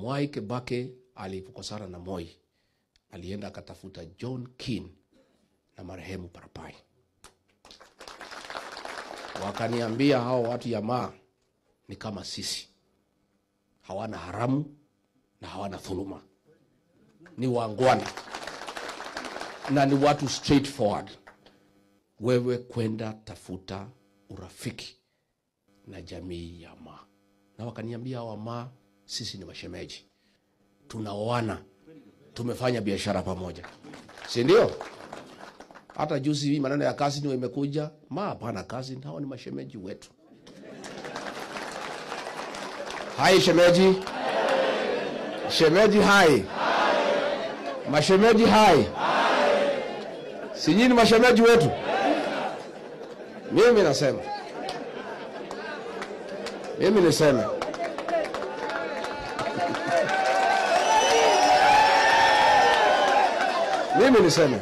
Mwai Kibaki alipokosana na Moi, alienda akatafuta John Keane na marehemu Parapai. Wakaniambia hao watu ya Maa ni kama sisi, hawana haramu na hawana dhuluma, ni wangwana na ni watu straightforward. Wewe kwenda tafuta urafiki na jamii ya Maa. Na wakaniambia hawa Maa, sisi ni mashemeji, tunaoana, tumefanya biashara pamoja, si ndio? Hata juzi hii maneno ya kazi ndio imekuja. Maa hapana kazi, hao ni mashemeji wetu. Hai shemeji, shemeji hai, mashemeji hai, si nyinyi ni mashemeji wetu? Mimi nasema, mimi niseme, mimi niseme,